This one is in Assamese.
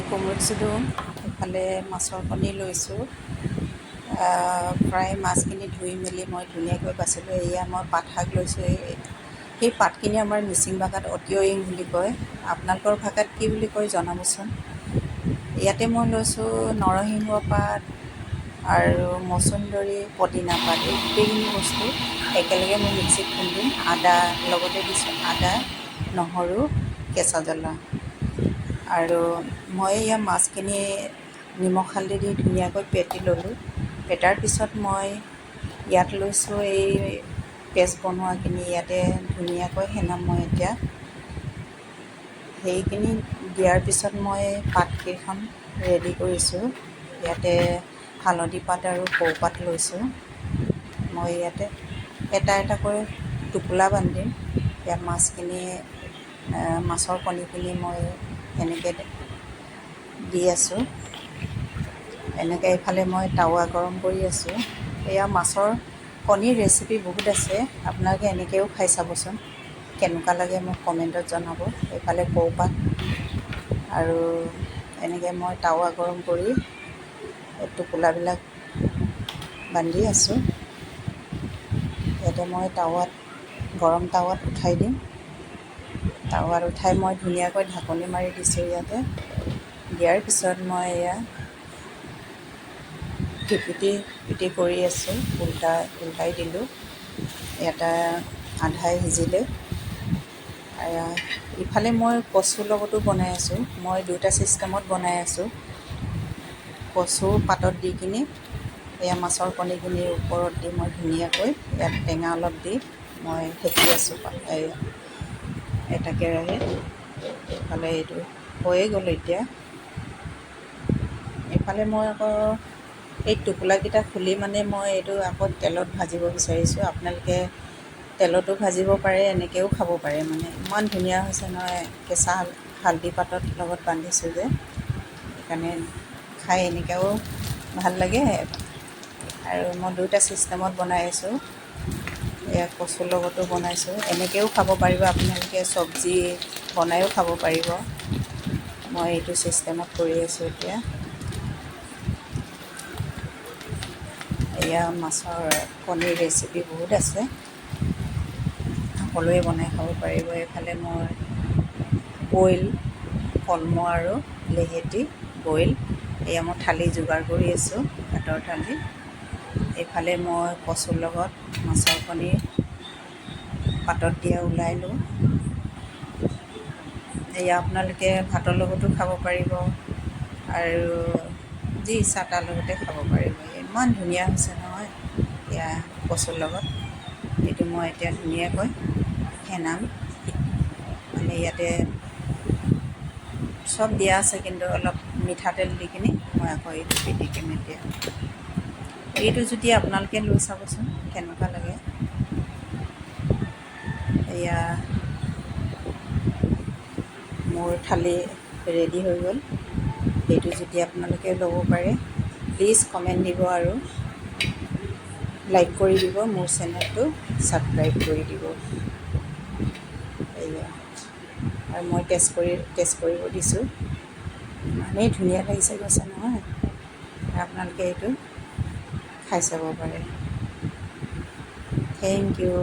কোমোৰচুদুম, ইফালে মাছৰ কণী লৈছোঁ। প্ৰায় মাছখিনি ধুই মেলি মই ধুনীয়াকৈ বাচিলোঁ। এয়া মই পাত শাক লৈছোঁ। সেই পাতখিনি আমাৰ মিচিং ভাষাত অতিয়ইং বুলি কয়। আপোনালোকৰ ভাষাত কি বুলি কয় জনাবচোন। ইয়াতে মই লৈছোঁ নৰসিংহ পাত আৰু মচুন্দৰী, পদিনা পাত। এই গোটেইখিনি বস্তু একেলগে মই মিক্সিত খুন্দিম। আদা লগতে দিছোঁ, আদা, নহৰু, কেঁচা জ্বলা। আৰু মই এয়া মাছখিনি নিমখ হালধি দি ধুনীয়াকৈ পেটি ল'লোঁ। পেটাৰ পিছত মই ইয়াত লৈছোঁ এই পেষ্ট বনোৱাখিনি, ইয়াতে ধুনীয়াকৈ সেনাম মই এতিয়া। সেইখিনি দিয়াৰ পিছত মই পাতকেইখন ৰেডি কৰিছোঁ। ইয়াতে হালধি পাত আৰু কৌপাত লৈছোঁ। মই ইয়াতে এটা এটাকৈ টোপোলা বান্ধিম। ইয়াত মাছখিনি, মাছৰ কণীখিনি মই এনেকৈ দি আছোঁ। এনেকৈ এইফালে মই টাৱা গৰম কৰি আছোঁ। এয়া মাছৰ কণীৰ ৰেচিপি বহুত আছে, আপোনালোকে এনেকৈও খাই চাবচোন, কেনেকুৱা লাগে মোক কমেণ্টত জনাব। এইফালে কৌপাত আৰু এনেকৈ মই টাৱা গৰম কৰি এই টোপোলাবিলাক বান্ধি আছোঁ। ইয়াতে মই টাৱাত, গৰম টাৱাত উঠাই দিম। টাৱাত উঠাই মই ধুনীয়াকৈ ঢাকনি মাৰি দিছোঁ। ইয়াতে দিয়াৰ পিছত মই এয়া পিটি পিটি কৰি আছোঁ। উল্টাই দিলোঁ। এটা আধাই সিজিলে। ইফালে মই কচুৰ লগতো বনাই আছোঁ। মই দুটা ছিষ্টেমত বনাই আছোঁ। কচু পাতত দি কিনি এয়া মাছৰ কণীখিনিৰ ওপৰত দি মই ধুনীয়াকৈ ইয়াত টেঙা অলপ দি মই সেকি আছোঁ এই এটা কেৰাহীত। ইফালে এইটো হৈয়ে গ'ল এতিয়া। এইফালে মই আকৌ এই টোপোলাকেইটা খুলি মানে মই এইটো আকৌ তেলত ভাজিব বিচাৰিছোঁ। আপোনালোকে তেলতো ভাজিব পাৰে, এনেকৈও খাব পাৰে। মানে ইমান ধুনীয়া হৈছে নহয়। কেঁচা হালধি পাতত লগত বান্ধিছোঁ যে, সেইকাৰণে খাই এনেকৈও ভাল লাগে। আৰু মই দুয়োটা ছিষ্টেমত বনাই আছোঁ। এয়া কচুৰ লগতো বনাইছোঁ। এনেকৈও খাব পাৰিব আপোনালোকে, চব্জি বনায়ো খাব পাৰিব। মই এইটো ছিষ্টেমত কৰি আছোঁ এতিয়া। এয়া মাছৰ কণীৰ ৰেচিপি বহুত আছে, সকলোৱে বনাই খাব পাৰিব। এইফালে মই বইল কলমৌ আৰু লেহেতি বইল, এয়া মই থালি যোগাৰ কৰি আছোঁ, ভাতৰ থালি। এইফালে মই কচুৰ লগত মাছৰ কণী পাতত দিয়া ওলাইলোঁ। এয়া আপোনালোকে ভাতৰ লগতো খাব পাৰিব আৰু যি ইচ্ছা তাৰ লগতে খাব পাৰিব। ইমান ধুনীয়া হৈছে নহয় এয়া কচুৰ লগত। এইটো মই এতিয়া ধুনীয়াকৈ ফেনাম। মানে ইয়াতে চব দিয়া আছে, কিন্তু অলপ মিঠাতেল দি কিনি মই আকৌ এইটো পিটিকিম এতিয়া। এইটো যদি আপোনালোকে লৈ চাবচোন কেনেকুৱা লাগে। এয়া মোৰ থালি ৰেডি হৈ গ'ল। এইটো যদি আপোনালোকে ল'ব পাৰে, প্লিজ কমেণ্ট দিব আৰু লাইক কৰি দিব, মোৰ চেনেলটো ছাবস্ক্ৰাইব কৰি দিব। এয়া আৰু মই টেষ্ট কৰিব দিছোঁ। ইমানেই ধুনীয়া লাগিছে কৈছে নহয়, আপোনালোকে এইটো খাই চাব পাৰে। Thank U.